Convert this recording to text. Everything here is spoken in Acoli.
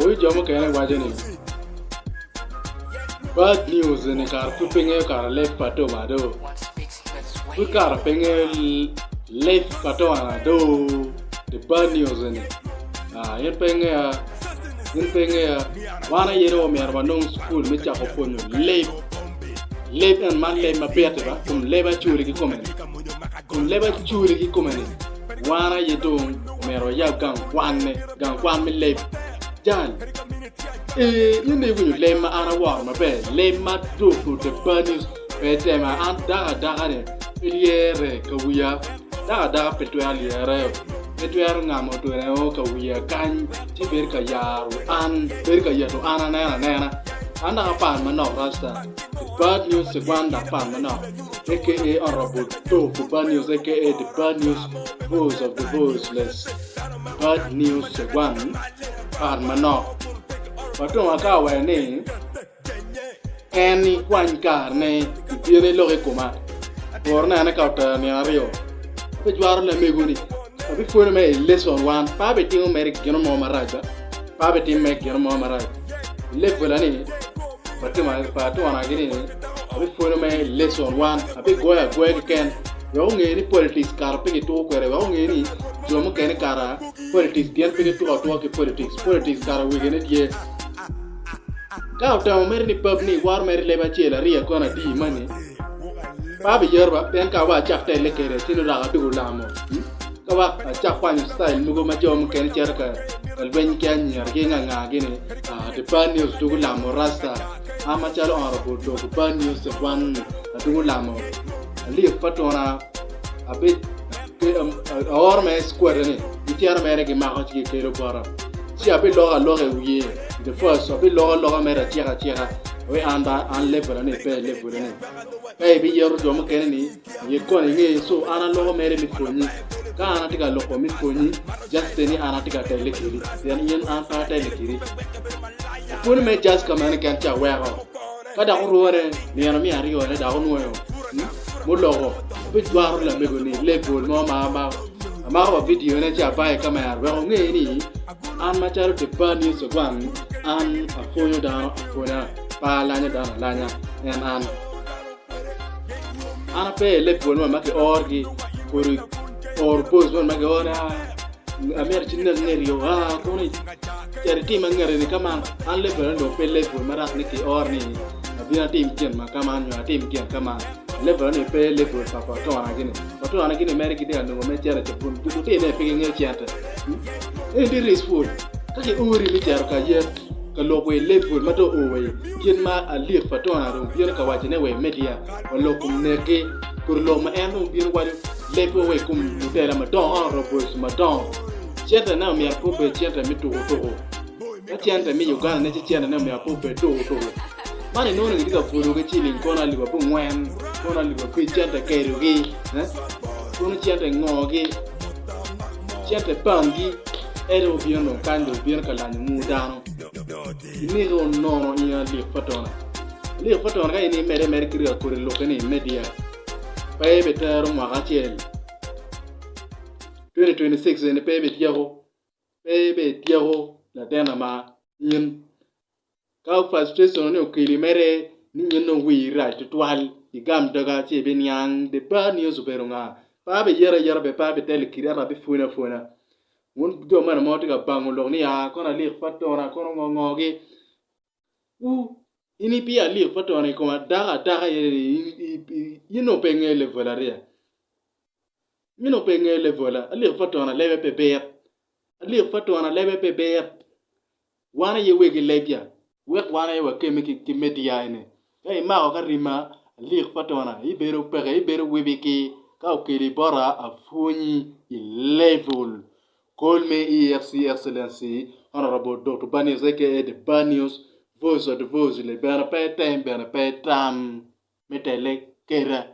Awinyo jo mukene waco ni bad news eni kara pud pe ngeyo kara leb pa Toma do. Pud kara pe ngeyo leb pa Toma do. The bad news eni. Ah, in pe ngeya. In pe ngeya. Wan aye dong omyero wanong cukul me cako pwonyo leb. Leb en man leb mabit ba, kom leb acoli kikome-ni. Kom leb acoli kikome-ni, wan aye dong omyero wayab gang kwanne, gang kwan me leb. Jal, Ee, in dong iwinyo leb ma an aworo maber, leb ma doko the bad news pe tema, an dako adaka-ni pe lyere ka wiya, dako adaka pe twero lyere, pe twero ngamo twene ka wiya kany ci bedo ka yaro an, bedo ka yeto an aneno anena. An dok apar manok rasta, the bad news Segwan dok apar manok aka Honorable Tofu Bad News aka the bad news voice of the voiceless Bad News Segwan par manok. Watunga ka awaco ni en ikwany karene ibin ilok i koma. Tworo nene ka otero nino aryo. Abijwaro lamego-ni, abipwonyo mere i lesson wan, pe abitimo mere gin mo marac ba, pe abitimo mere gin mo marac. I level-a ni, patwona-gi ni abipwonyo mere i lesson wan, abigoyo agoya keken wek onge ni politics kara pe kituko kwede, wek onge ni jo mukene kara politics gin pe gituko atuka ki politics, politics kara wegine tye. Ka otemo mere ni pap ni iworo mere leb acel ariya kono adi mani, Pe abiyero ba, pien ka wa acak telle kwede ci nongo dok adwogo lamo. Ka wa acak kwanyo citayil mogo ma jo mukene cito ka lweny ki anyira ki nga nga gini, the bad news dwogo lamo rasta. An macalo honorable dwogo bad news kwan adwogo lamo. Alip pa tuna abi aoro mere squad ni gicito mere gimako ci gikelo bota. Ci abiloko aloka i wiye the first abiloko aloka mere acika acika wek an ba an level ni pe level ni. Ka ibiyero jo mukene ni ye kono inge so an aloko mere me pwonyi. Ka an atye ka loko me pwonyi just pe ni an atye ka tele kedi pien in an pe atele kedi. Apwonyo me just ka meno keken ci aweko. Ka dok orwone nino me aryone dok onwoyo muloko abijwaro lamego ni level mo ma amako wa video ne ci abayo i kamera wek onge ni an macalo the bad news ogwang an apwonyo dano apwonya. Pe alanyo dano alanya, en an. An ape i level mo ma kiorgi kodi oro post mo ma kioro ni ah amyero ci nek ngeti o ah kono cit itim angeti ni kaman an level na dong pe level marac ni kioro ni abin atim gin ma kaman nyo atim gin kaman level ni pe level pa patona gini patona gini mere gitye ka nongo me cito i cabun lutine pe gingeyo cente eni tye risk pul ka kiori me cito ka yet ka lok wa i level ma dong oo wa i kit ma alik pa tona dong bino ka waco ne wa i media wa lok kom neki kodi lok ma en dong bino waco leb wa i kom lutela madongo honorables madongo cente ne omyero pe obed cente me tuku tuku ka cente me Uganda ne ci cente ne omyero pe obed tuku tuku man inongo ni gitye ka pulu ki ciling kono alip abongwen kono alip abic cente kedogi kono cente ngogi Cente pangi ento obino dong kany dong obino ka lanyo nguu dano. Ineko onono in alik pa tona. Alik pa tona ka in imede mere ki rika kodi lukke ni imedia. Pe ibitero mwaka acel. 2026 eni pe ibityeko. Pe ibityeko latin ama in. Ka frustration ni okeli mere ni in dong wii rac tutwal igam doga ci ibiniang the bad news obedo nga pe abiyero ayera bene pe abitelo kidi ento abipwonyo apwonya wun jo meno ma wutye ka bango lok ni aa kono alik pe atona kono ngo ngo gi wu in ipiyo alik pe atona i koma dako adaka aye in dong pe ingeyo level ariya in dong pe ingeyo level alik pe atona lebe pe bit alik pe atona lebe pe bit. Wan aye wegi lebya, wek wan aye wakemme ki media eni. Ka imako ka rima alik pa tona, ibedo peke, ibedo wibi ki ka okeli bota apwonyi i level. Call me EFC Excellency Honorable Doctor Banius aka The Banius Voice of the Voiceless bene pe item bene pe itam me tele keda.